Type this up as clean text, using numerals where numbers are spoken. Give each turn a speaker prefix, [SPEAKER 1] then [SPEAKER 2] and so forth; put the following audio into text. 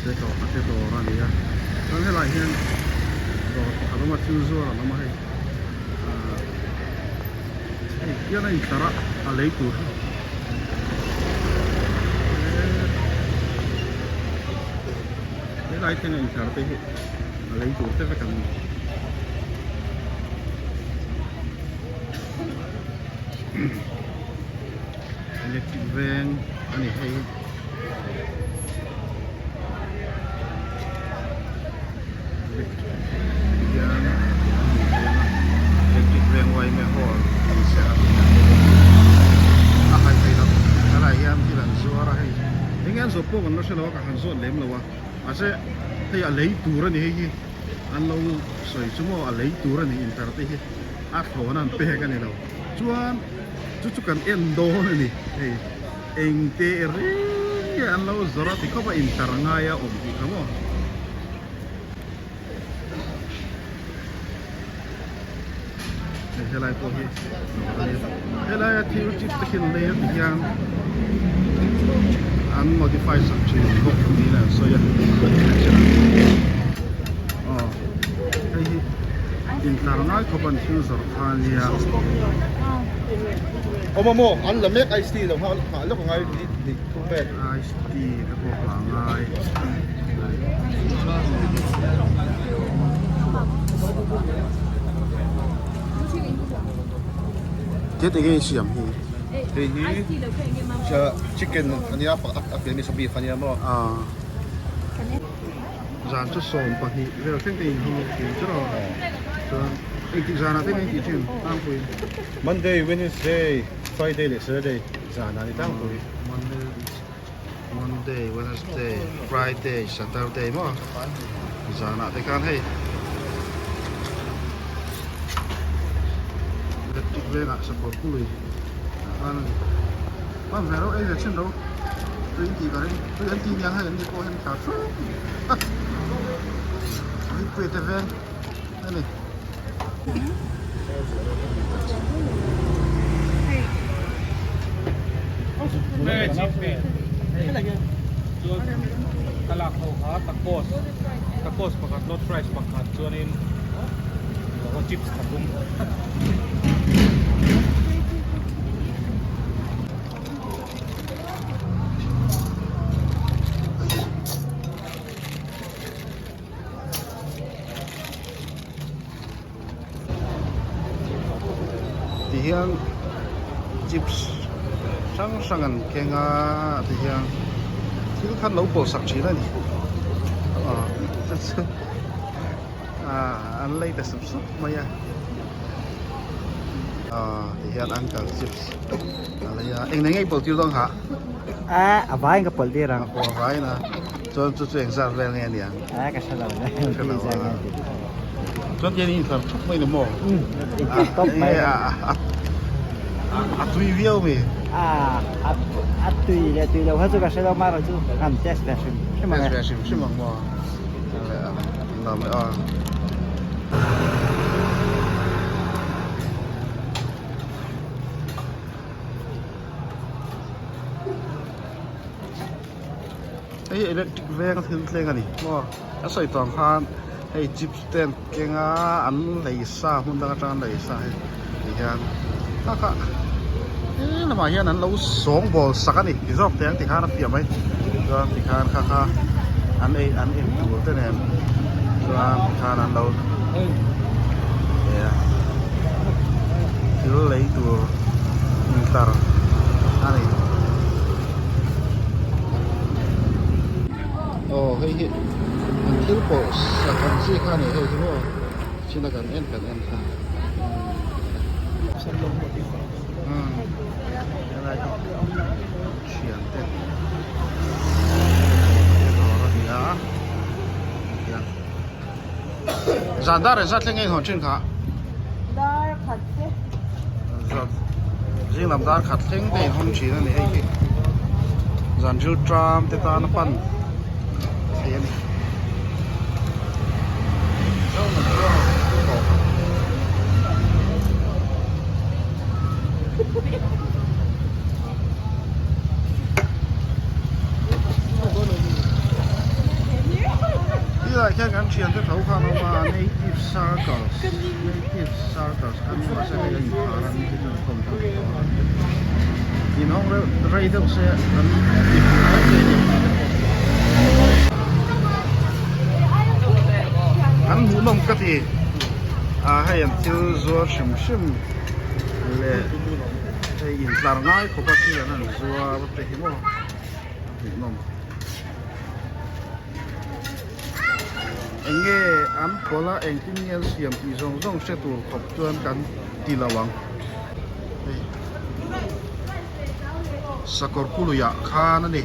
[SPEAKER 1] Te dawr te dawr a ni a chuan helaiah hian dawr pakhat a awm a thil zuar an awm a hei ahh hei hian a intlar a a lei tur hi helai thleng a intlar te hi a lei tur te vek an ni. Electric veng a ni hei. Tihian an hmuh theih ang a electric veng yma hall tih ziah a ni a a hai theih loh helaiah hian thil an zuar a hei eng nge an zawh pawh kan la hre lo a ka han zawt lem lo a mahse hei a lei tur a ni hei hi an lo sawi chu maw a lei tur a ni intlar te hi a thlawn an pek a ni lo chuan chu chu kan en dawn a ni hei. Eng teh reng nge an lo zawrh a ti khawp a intlar ngai a awm tih kha maw? Hei helai pawh hi dawr a nia helaia thil chip te khi an lei a ti hian an modify sak thin bawk niin an sawi a aw hei hi intlar ngai khawp an thil zawrh kha a nia.
[SPEAKER 2] Awm a maw? An la mek ice tea lo nghah nghah lawk a ngai ni ni thum vel.
[SPEAKER 1] Ice tea te pawh nghah a ngai. Tiat enge i siam hi?
[SPEAKER 2] Hei hi chicken ania a pian ni sa beef ania maw?
[SPEAKER 1] Aw. Zan chu 12 vel thleng te inhawng thin chu rawh. Chuan engtik zanah te nge tih thin tlangpui?
[SPEAKER 2] Monday, Wednesday, Friday leh Saturday zanah ni tlangpui.
[SPEAKER 1] Monday, Monday, Wednesday, Friday, Saturday maw zanah te khan hei electric vengah sakawr pului ah khan a ni. Hman ve reuh ei ve thin reuh tui an tih ka ring tui an tih niang hei an ni pawh hian thla thlup a tui te veng a ni. Ti hian chips hrang hrang an keng a ti hian thil khan lo pawlh sak thin a ni aw chu chu ah an lei ta sup sup mai a aw ti hian uncle chips a lei a eng nei ngei pawlh tir dawn hah
[SPEAKER 3] a a vaiin ka pawlh tir ang
[SPEAKER 1] aw a vaiin a chuan chu chu engzat vel nge aniang
[SPEAKER 3] a ka hre lo le
[SPEAKER 1] ka hre lo a chuan tian in thar thup mai ni maw
[SPEAKER 3] in tawp mai
[SPEAKER 1] a a tui viau mi
[SPEAKER 3] a a tui leh tui lo kha chu ka hre lo mar chu han test ve hrim hrim ang
[SPEAKER 1] test ve hrim hrim ang maw lam a Hei electric veng a thil thleng a ni maw a sawi tawh ang khan hei chips te an keng a an lei sa hmun dang atang an lei sa hei ti hian kha kha he lamah hian an lo sawngbawl sak a ni ti zawk teh ang ti khan a fiah mai chuan ti khan kha kha an ei an in tur te nen chuan ti khan an lo thil lei tur intlar a ni. Aw hei hi an thil pawh sak ang chi kha a ni hei hi maw china kan en kan en kha umm helai hi thian te dawr a ni a tiang zan dar engzat thleng nge in hawn thin kha
[SPEAKER 4] dar khat te
[SPEAKER 1] zing lam dar khat thleng te in hawn thin a ni hei hi zan ril tram te tan a pan thei a ni. Thiante tho khan a awm a native circus native circus kha ni mahse hei a inkhar a ni chu chuan thawmhnaw te pawh a inhawng reuh rei deuh se an ti fuh mai thei a ni. An hmuhnawm ka ti a hei an thil zuar hrim hrim leh hei intlar ngai khawp a thil an han zuar te hi maw a hmuhnawm. Eng nge an pawlh a engtin nge an siam tih zawng zawng hre tur khawp chuan kan ti lo ang. Hei sakawr puluiah khan a ni.